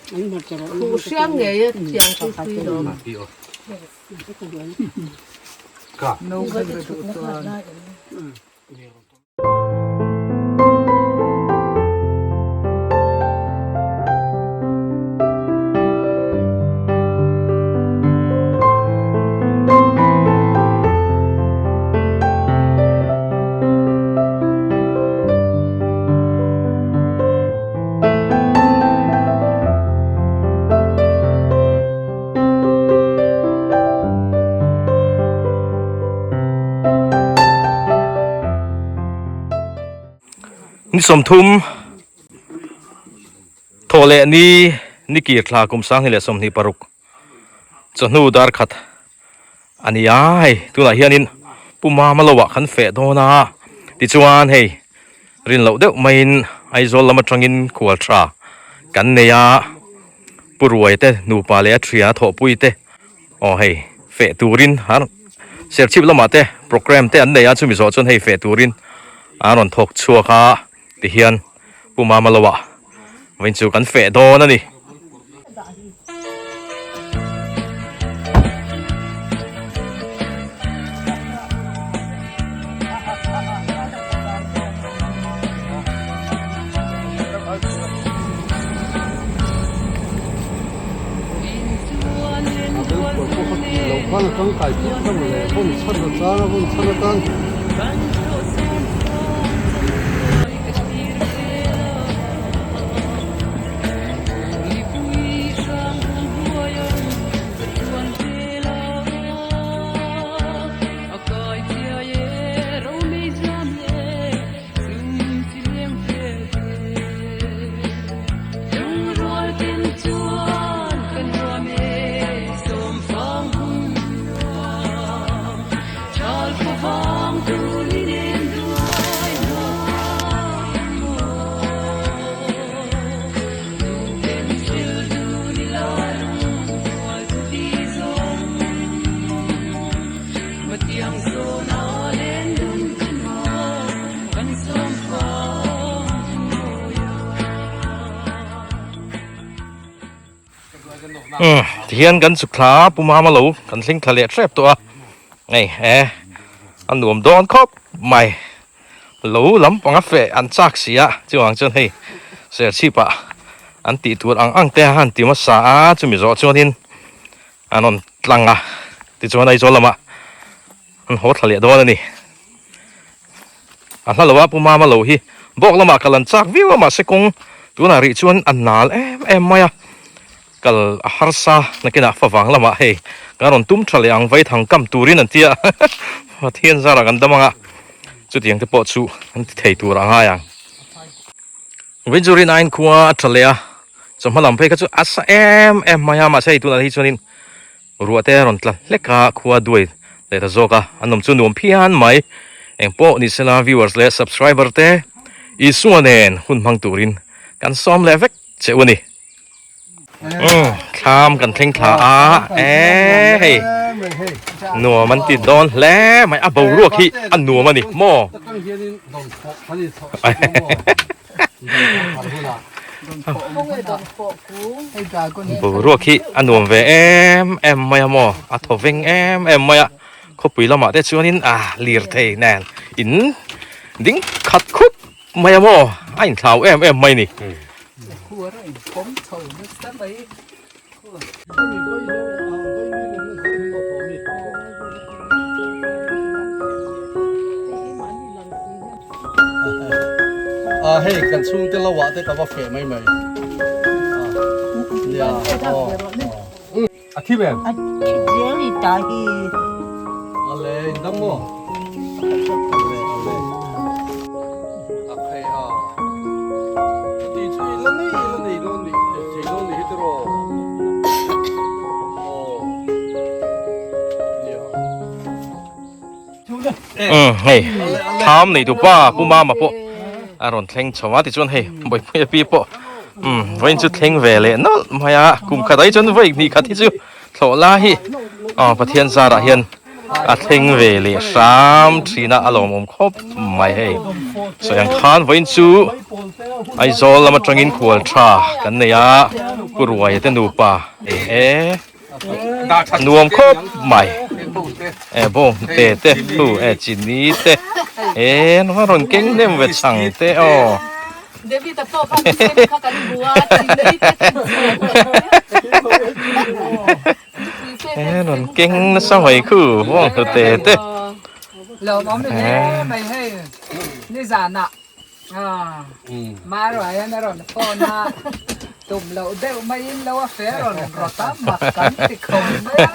Khuh hriam ngei a tiang chu tui lo. Ni sawmthum thawh leh ni ni kir thla kum sanghnih leh 26 chawhnu dar khat a ni a hei tunah hianin Pu Mama lo ah kan feh dawn a tichuan hei rin loh deuh maiin Aizawl lam atangin khual tha kan nei a Pu Ruai te nupa leh a thian a thawhpui te aw hei feh turin an Serchhip lamah te programme te an nei a chumi zawh chuan hei feh turin an rawn thawk chhuak a tihian Pu Mama lo ah vawiin chu kan feh dawn a ni. Umm tihian kan chuk thla a Pu Mama lo kan thleng thla leh hrep tawh a hei e a nuam dawn khawp mai lo lampang a feh an chak si a chuvang chuan hei serchhip ah an tih tur ang ang te a han ti hmasa a chumi zawh chuanin an rawn tlang a tichuan Aizawl lamah an haw thla leh dawn a ni. A hla lo a Pu Mama lo hi bawk lamah kal an chak viau a mahse kawng tunah rih chuan a nal em em mai a, kal a harsa nakinah favang lamah hei kan rawn tum tha leh ang vaithang kam turin an tia Pathian zarah kan dam anga chutiang te pawh chu an ti thei tur a ngai ang. Vijuri nain khua a tha leh a, chawhma lam phei kha chu a sa em em mai a mahse hei tunah hi chuanin Ruah te a rawn tla hlek a, khua duai leh ta zawk a, an awm chu nuam phian mai. Eng pawh ni sela viewers leh subscriber te Isua nen hun hmang turin kan sawm leh vek che u a ni. Umm thlam kan thleng thla a, e hei nuam an ti dawn hle mai, a boruak hi a nuam a ni maw? Boruak hi a nuam ve em em mai a maw a thaw veng em em mai a khawpui lamah te chuanin a lirthei nen in ding khat khup mai a maw a inthlau em em mai a ni. A hei kan chhungte lo ah te ka va feh mai mai nia aw a thi em a thi zel i ta hi ale in dam maw ale ale a phei a chuti chu i la nei la nei dawn ni thei dawn ni hi tiraw aw nia Umm hei thlam nei tu pa Pu Mama pawh a rawn thleng chho a tichuan hei Bawihpuia pi pawh umm vawiin chu thleng ve leh nawlh mai a kum khat ai chuan vawi hnih khat hi chu thlawh la hi aw Pathian zarah hian. a thleng ve leh hram thin a a lawmawm khawp mai hei sawi ang khan vawiin chu Aizawl lam atangin khual tha kan nei a Pu Ruaia te nupa e nuam khawp mai e bawng hnute te thu e chini te e rawn keng hnem ve chhang te aw. David a pawh khan sem kha kan hmu a chini te e rawn keng nasa mai khu bawng hnute te. Lawmawm hle mai hei nizanah Marwa hian a rawn phone a tum loh deuh maiin lo a fe rawn rawt a mak kan ti khawp mai a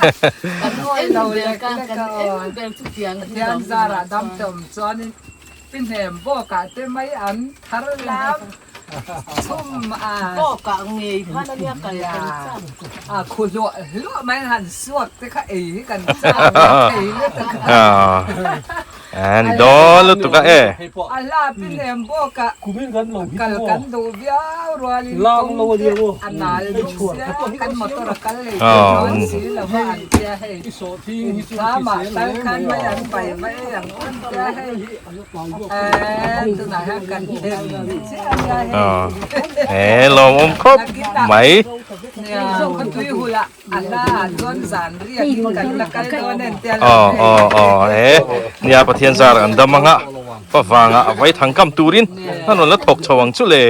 kan ngawi lo lek lek a aw Pathian zarah dam tlawm chuanin Pi hnem bawkah te mai an thar lam chhum a. Bawkah ngei khan a nia kal kan chak. A khu hluah hluah mai an han suak te kha ei hi kan chak a thei lutuk a. A ni dawn lutuk a e. A hla pi hnem bawkah kal kan duh viau rualin kawng te a nal bawk sia kan motor a kal lei thei dawn si lo va an tia hei. Thlama tal khan mai an pai mai ang an tia hei. Tunah hian kan thleng chiah a nia hei. He lawmawm khawp mai. Nia khawtui hula a hla ah chuan zan riak in kan la kal dawn en tia lo Aw aw aw he nia Pathian zar an dam anga favanga a vai thang kam turin an rawn la thawk chho ang chu le.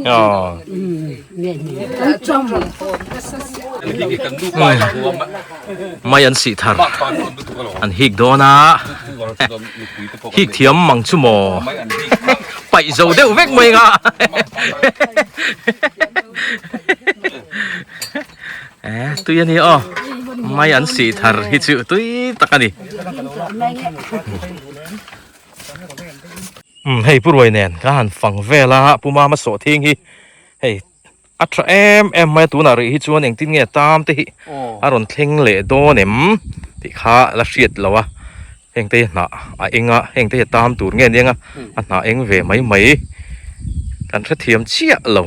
Aw. Mai an sih thar an hik dawn a hik thiam mang chu maw paih zo deuh vek mai nga eh tui a ni aw mai an sih thar hi chu tui tak a ni. Umm hei Pu Ruai nen ka han fang vel a Pu Mama sawh thing hi hei a tha em em mai a tunah rih hi chuan engtin nge tam te hi a rawn thleng leh dawn em tih kha la hriat lo a heng te hi hnah a eng a heng te hi a tam tur nge aniang a a hnah eng ve mai mai kan hrethiam chiah lo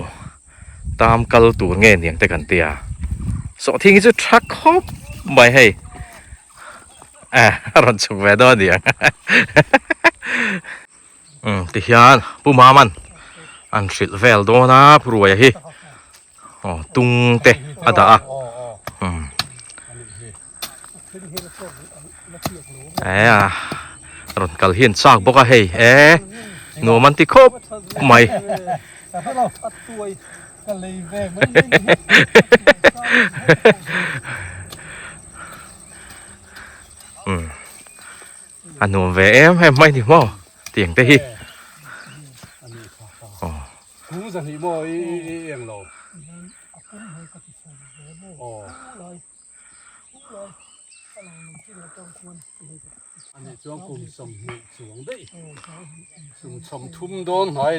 tam kal tur nge aniang te kan tia sawh thing hi chu tha khawp mai hei. Eh, a rawn chhuk ve dawn aniang. Um, ti hian Pu Maman an hrilh vel dawn a Pu Ruaia hi. Aw, tung te a dah a. Um. Eh, a rawn kal hi an chak bawk a hei. Eh, nuam an ti khawp mai. Umm a nuam ve em em mai ni maw tiang te hi aw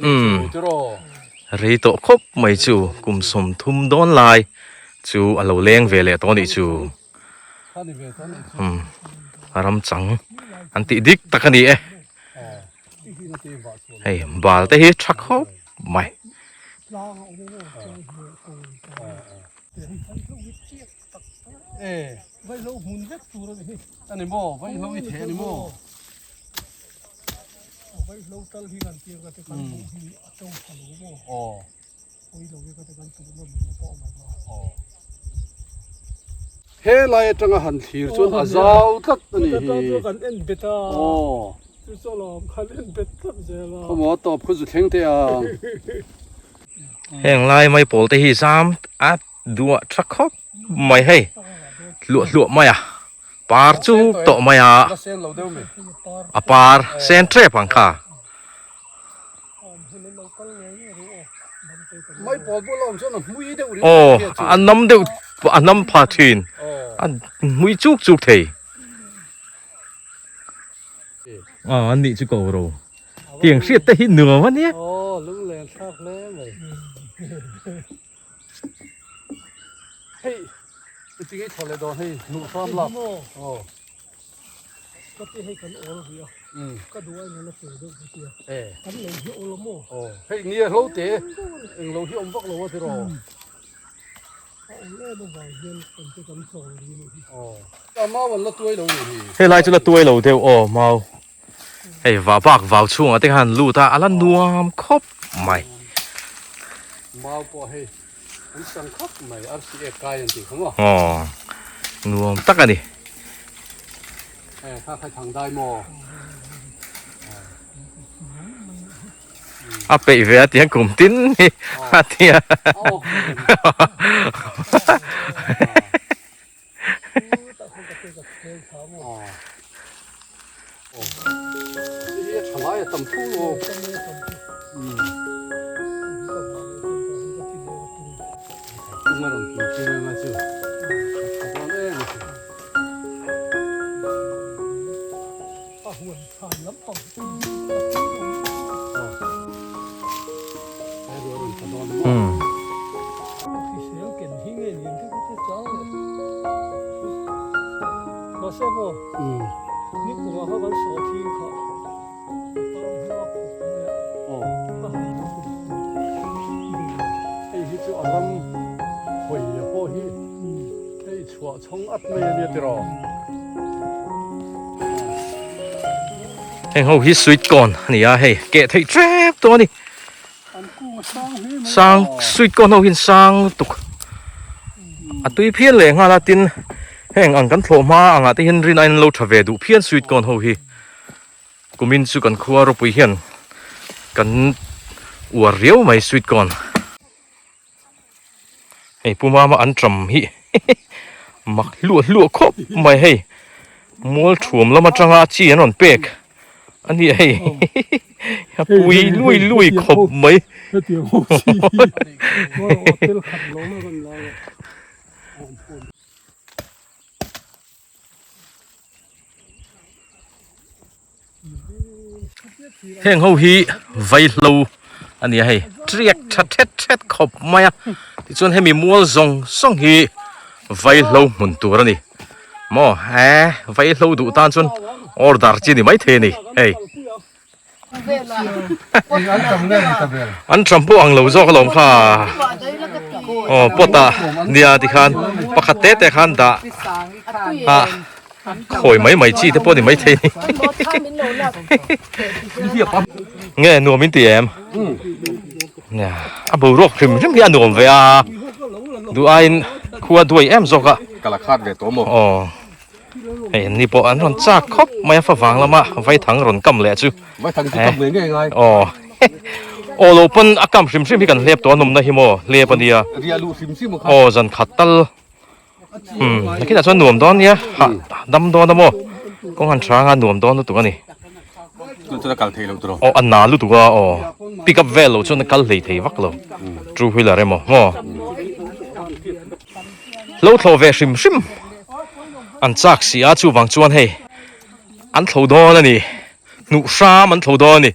Umm rei tawh khawp mai chu kum 30 dawn lai chu a lo leng ve leh tawh a nih chu umm ram chang an tih dik tak a ni e hei bal te hi tha khawp mai. E vaihlo hmun vek tur a ni hi. A ni maw vaihlo i theh a ni maw? Vaihlo tal hi kan tir ka te kan hmuh hi a to tha lo maw? Aw. Pawi lo hi ka te kan tuh nawm lo pawh awm a. Aw. He lai atanga han thlir chuan a zau tlat a ni hi. Kan en bet a. Aw. Chu chu alawm kan en bet tlat zel a. Khawmaw tawp khu zu thleng teh ang. Heng lai mai pawl te hi zam a Duah tha khawp mai hei hluah hluah mai a par chuk tawh mai a a par sen tep ang kha. Aw a nam deuh a nam pha thin a hmui chuk chuk thei aw an nih chu ko ro. Tiang hriat te hi nuam a nia. Hei i tinge thaw leh dawn hei hnuh hram lak aw ka ti hei kan awl rih a ka duh ai nana che deuh ka tia kan lo hi awl a maw aw hei nia hlo te eng lo hi awm vak lo a tiraw. Helai chu la tuai lo deuh aw mau hei vah bak vau chhungah te khan lut a a la nuam khawp mai. Mau pawh hei an sang khawp mai arsi ek kai an tih kha maw. Aw nuam tak a ni. Hei kha kha thang dai maw. A peih ve a tiang kum tin hi a tia. Heng ho hi sweet corn a ni a hei keh theih tep tawh a ni sang sweet corn ho hian sang lutuk a tui phian leh nghal a tin heng ang kan thlawh hma angah te hian rin aiin an lo tha ve duh phian sweet corn ho hi kumin chu kan khua ropui hian kan uar riau mai sweet corn. Hei pu mama an tram hi mak hluah hluah khawp mai hei mual thuam lam atanga chi an rawn pek a ni hei a pui lui lui khawp mai. Heng ho hi vaihlo a ni a hei tiak tha thet thet khawp mai a tichuan hemi mual zawng zawng hi vaihlo hmun tur a ni maw e vaihlo duh tan chuan order chi a ni maithei a ni hei. An ṭam pawh ang lo zawk alawm kha aw pot ah nia tikhan pakhat te te khan dah a khawi mai mai chi te pawh ni maithei a ni nge nuam in ti em nia a boruak hrim hrim hi a nuam ve a duh aiin khua duai em zawk a aw. Hei an ni pawh an rawn chak khawp mai a favang lama vaithang rawn kam leh chu. Vaithang chu kam ngei ngei ngai. Aw. Aw lo pawn a kam hrim hrim hi kan hlep tawh a nawmna hi maw hlep a nia. Riah luh hrim hrim kha. Aw zan khat tal. Umm nakinah chuan nuam dawn nia hah dam dawn a maw kawng han hrang a nuam dawn lutuk a ni. Tun chuan a kal thei lo tawh. Aw a na lutuk a aw pick up vel lo chuan a kal hlei thei vak lo two wheeler emaw maw. Lo thlo ve hrim hrim an chak si a chuvang chuan hei an thlo dawn a ni hnuh hram an thlo dawn a ni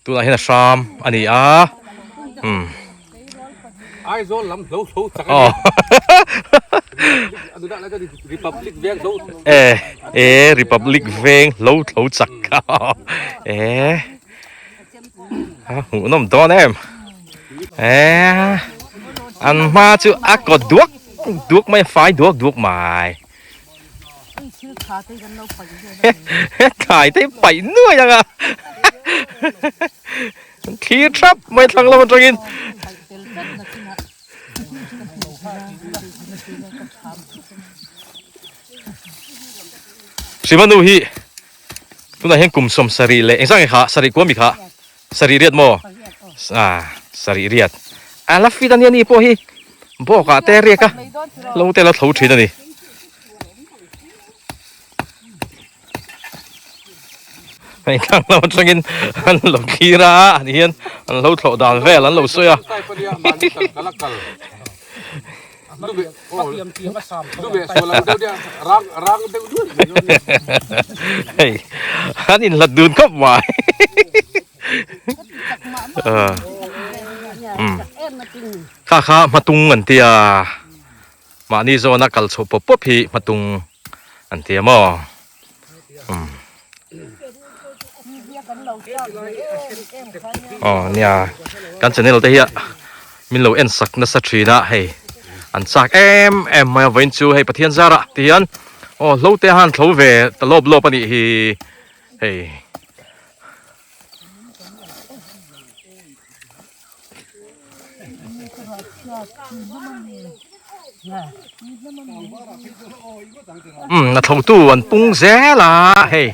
tunah hian a hram a ni a umm Aizawl lam hlo hlo chak a ni Republic veng hlo e e Republic veng hlo hlo chak e a hmuhnawm dawn em e an hma chu a kawt duak duak mai a fai duak duak mai thlai te paih nuai ang a thlir thap mai thlang lam atangin Sivanu hi Tunah hian kum 70 leh engzah nge kha sarih kua mi kha sarih riat maw ah sarih riat a la fit ania ni pawh hi bawkah te riak a lo te la tho thin a ni. Hei tlang lam atangin an lo thlir a ani hian an lo thlawh dan vel an lo sawi a. Hei an inhlat dun khawp mai kha kha hmatung an tia mahni zawna kal chhoh pawp pawp hi hmatung an tia maw aw nia kan channel te hi a min lo en sak nasa thin a hei. an chak em em mai a vawiin chu hei Pathian zarah ti hian aw hlo te han thlo ve ta lawp lawp a nih hi hei. Umm a thlo tu an pung zel a hei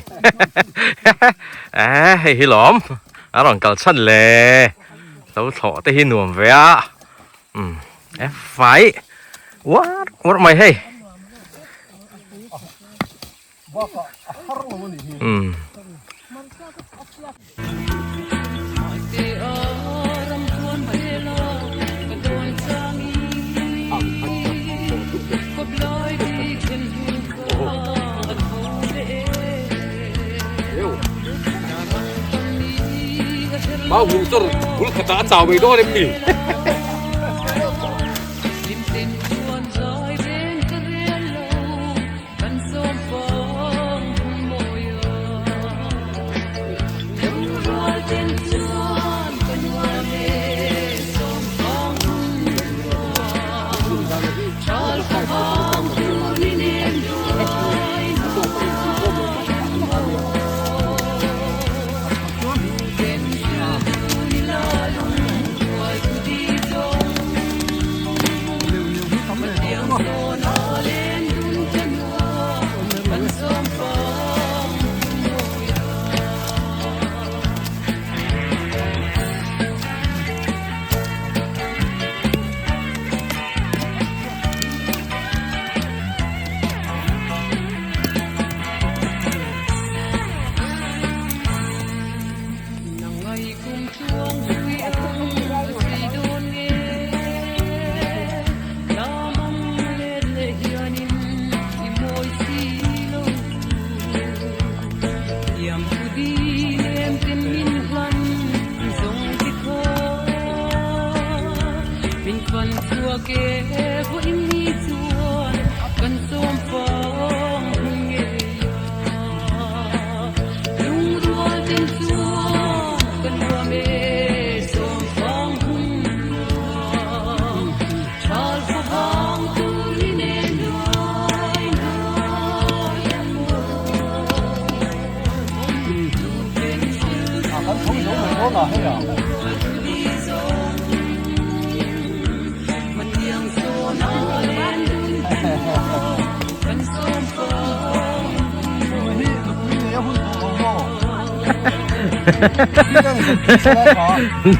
eh hei hi lawm a rawn kal chhan le lo thlawh te hi nuam ve a umm e fai uar uar mai hei umm. Mau hung chawr bul khatah a chau mai dawn em ni?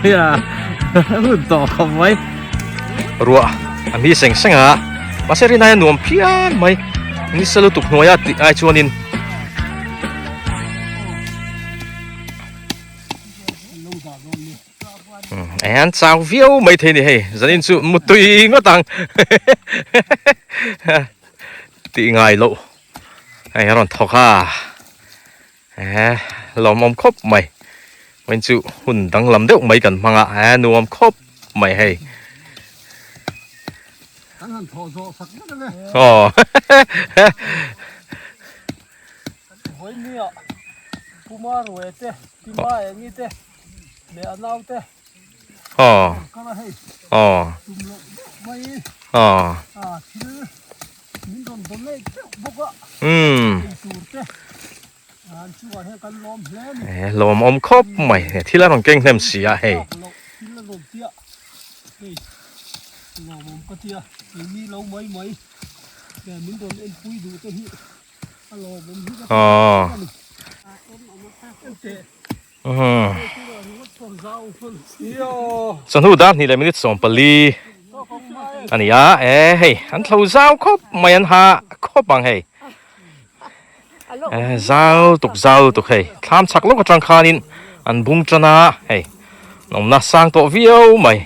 Nia hun tawh khawp mai ruah a ni seng seng a mahse rinai a nuam phian mai nisa lutuk hnuaia tih ai chuanin An chau viau mai thei ni hei zanin chu mutui ngawt ang tih ngai loh hei a rawn thawk a eh lawmawm khawp mai vawiin chu hun danglam deuh mai kan hmang a eh nuam khawp mai hei Kan han thawh zawh sak vek ang e. Aw. Vawinia Puma Ruai te, Tima Engi te leh a nau te Aw. kal a hei. Aw. Tum loh deuh mai. Aw. A thil min rawn donate teuh bawk a. Umm. Ei tur te an chungah hian kan lawm hle a ni. Eh lawmawm khawp mai. Thil a rawn keng hnem si a hei. Loh thil a rawn tia hei lawmawm ka tia keini lo mai mai min rawn enpui duh te hi. Chawhnu dar hnih leh minute 14 a ni a e hei an thlo zau khawp mai an ha khawp ang hei e zau tuk zau tuk hei thlam chhak lawk atang khanin an bung tan a hei an awmna sang tawh viau mai.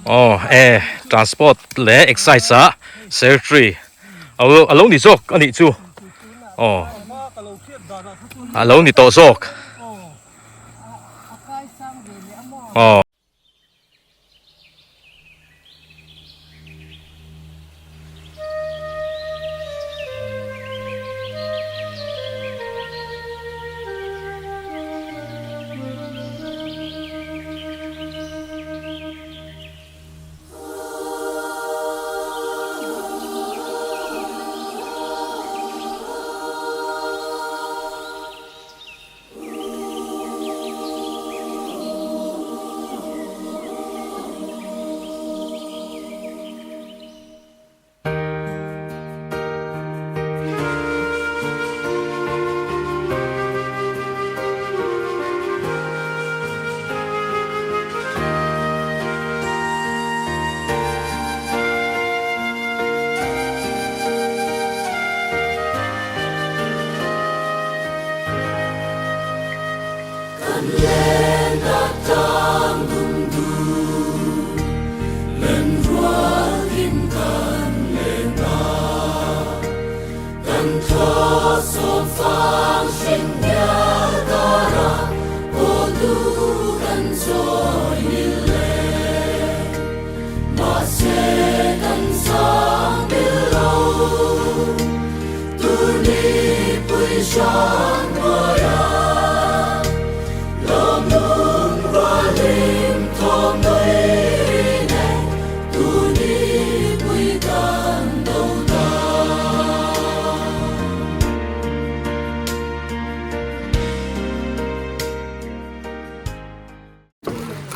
Aw e transport leh excise ah secretary a lo ni zawk a nih chu aw a lo ni tawh zawk. Aw.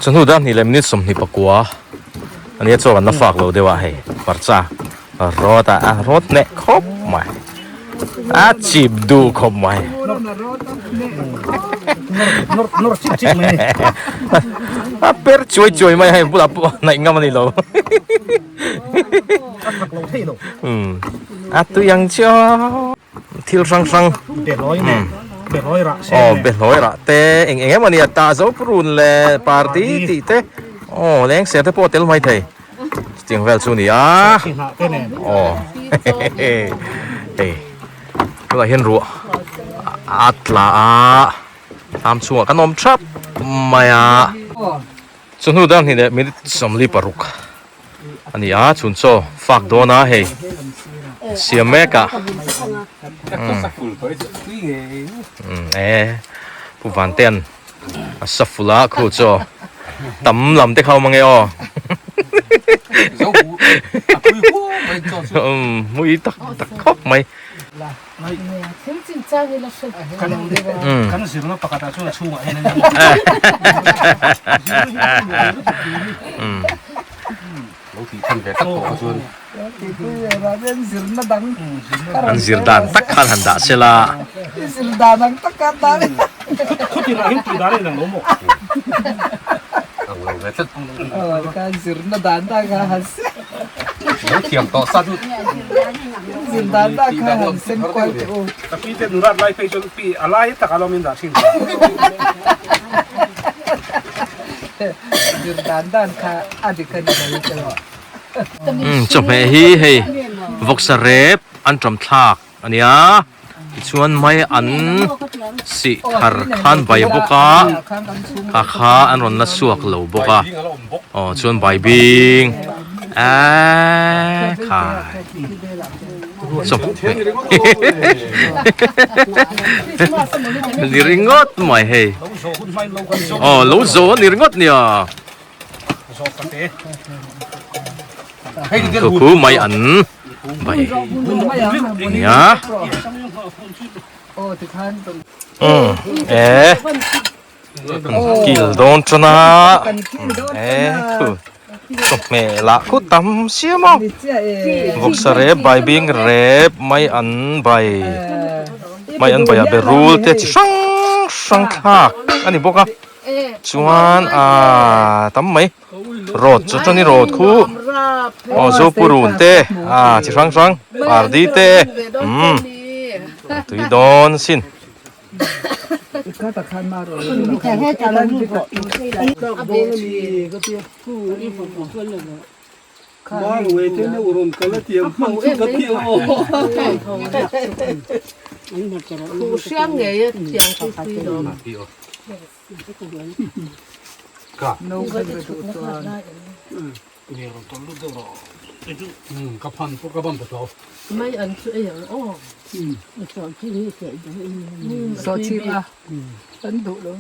Chawhnu dar hnih leh minute 24 ania chaw kan la fak lo deuh a hei hmarcha rawt a a rawt hneh khawp mai a chip duh khawp mai a per chuai chuai mai a hei bulah pawh hnaih ngam a ni lo a tui ang chiah. Thil hrang hrang aw behlawi rah te eng eng emaw nia tah zo purun leh party tih te aw leng ser te pawh a tel mai thei chutiang vel chu a ni a aw hei tunah hian ruah a tla a thlam chhungah kan awm thap mai a chawhnu dar hnih leh minute 46. A ni a chhun chaw fak dawn a hei siam mek a e pu vantean a sa ful a khu chaw tam lam te kha awm ange aw mui tak tak khawp mai. Thil chin chang ila hre Kan zirna pakhatah chuan a chhungah hian an Lo tih than ve tak tawh chuan. An zir dan tak khan han dah sela. Zir dan ang tak khan dah le. Khutin ah hian tih dan a inang lo maw? Ang lo ve tlat. Ka zirna dan tak kha han se. Lo thiam tawh sa chu. Zir dan tak kha han sem kual teh u. Ka pi te nurat lai phei chuan pi a lai tak alawm in dah thin. Zir dan dan kha a dik a ni mai te lo. Chawhmeh hi hei vawksa rep an ṭam thlak a nia tichuan mai an sih thar khan bai bawk a kha kha an rawn la chhuak lo bawk a aw chuan bai bing eee khai chawhmeh ni ringawt mai hei aw lo zo a ni ringawt nia. Khu mai an bai nia. E kil dawn tan a e khu chawhmeh lah khu tam siam a vawksa rep bai bing rep mai an bai mai an bai ah berul te chi hrang hrang thlak a ni bawk a. Chuan aaa tam mai rawt chu chuan i rawt khu aw zopurun te aa chi hrang hrang pardi te umm tui dawn sin. No kha va duh chuan. Sawhchhing a kan duh lo.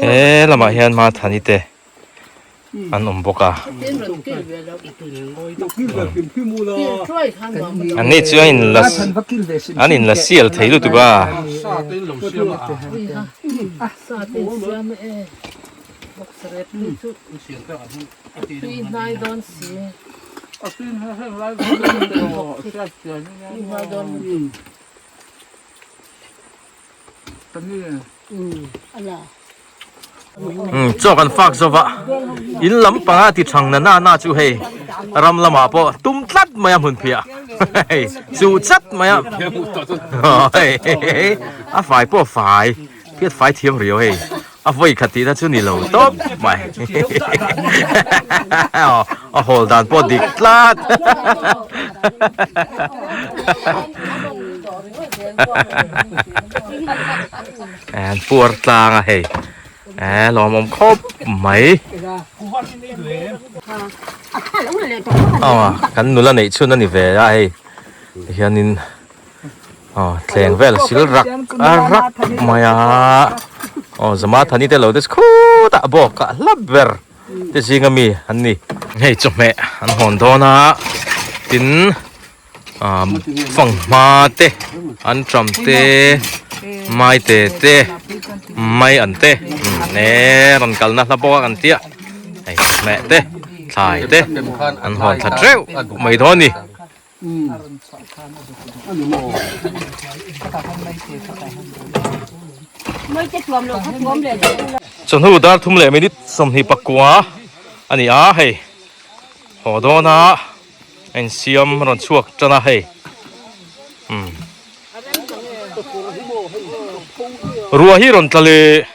He lamah hian Mathani te an awm bawk a. An ni chu an in la an in la sial thei lutuk a. Chaw kan fak zo va, in lam panga ti thang na na na chu hei ram lamah pawh tum tlat mai a hmun phiah hei chu chat mai a hei a fai pawh fai phiat fai thiam riau hei a vawi khat tihna chu ni lo tawp mai a hawl dan pawh dik tlat. An puar tlang a hei eh lawmawm khawp mai aw kan nula neih chhun a ni ve a hei tihianin aw thleng vel sil rak a rak mai a aw zama thani te lo te khutah bawk a hla ber te zinga mi an ni hei chawhmeh an hawn dawn a tin. Fanghma te an ṭam te maite te mai an te ne rawn kalna hla bawk a kan tia hei meh te thlai te an hawn thla teuh mai dawn a ni. Chawhnu dar thum leh minute 24 a ni a hei haw dawn a. A insiam a rawn chhuak tan a hei umm ruah hi rawn tla leh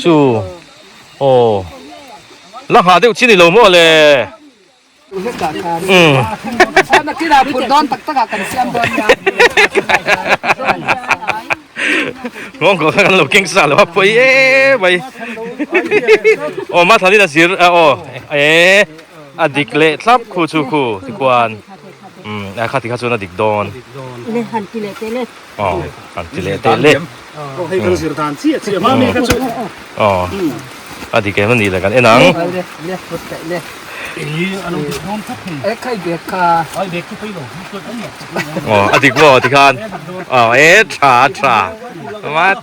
chu aw la nghah deuh chi ni lo maw le umm nghawng kha kan lo keng sa lo a pawi em mai aw Mathlani a zir aw e. A dik leh thlap khu chu khu tikhuan umm a kha tikha chuan a dik dawn. Le han ti leh teh le. Aw han ti leh teh le. Aw hei kan zir dan chiah chiah hma mi kha chu. Aw a dik em a nih le kan en ang. Le le phut teh le. Ei a lo dik dawn thlap thei. E khai bek kha. Ai bek chu phei lo. Aw a dik maw tikhan. Aw e tha tha. Mat.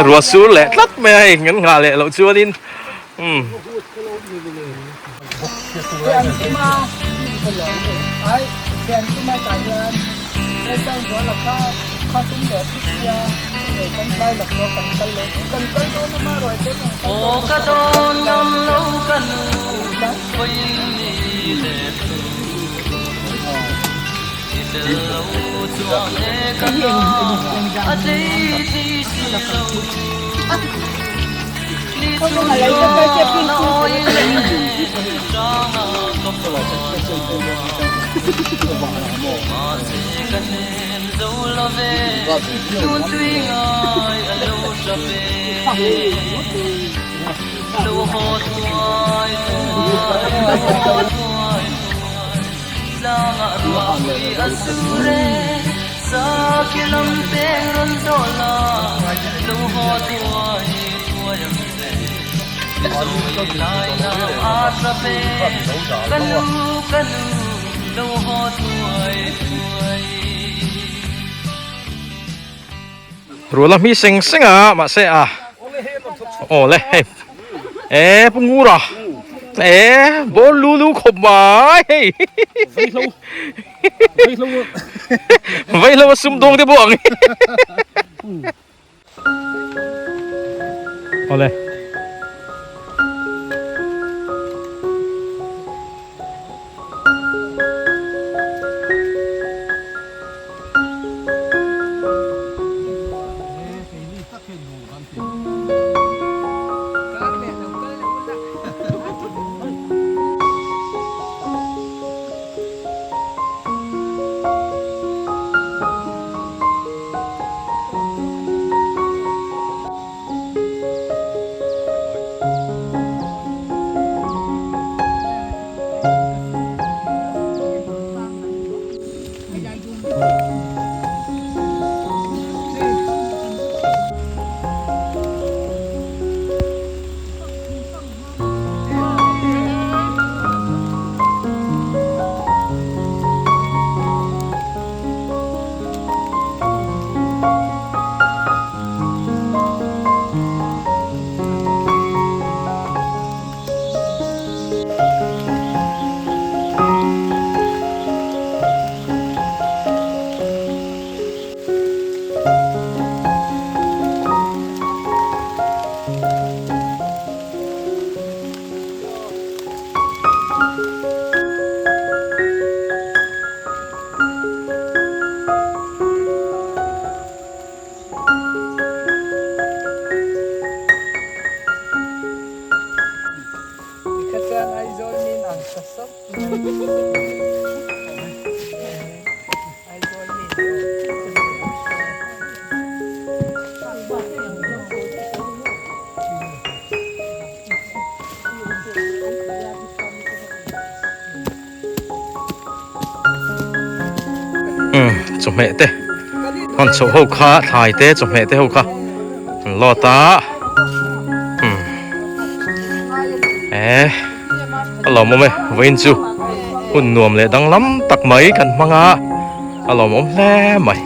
Ruah sur leh tlat mai a hei kan nghah leh loh chuanin umm. Ruala hmi seng seng a mahse a aw le hei e pu ngura e ball lu lu khawp mai hei vaihlo a sum dawng te pawh ang awle. Umm chawhmeh te hawn chhoh ho kha thlai te chawhmeh te ho kha an load a umm eh a lawmawm e vawiin chu hun nuam leh danglam tak mai kan hmang a a lawmawm hle mai.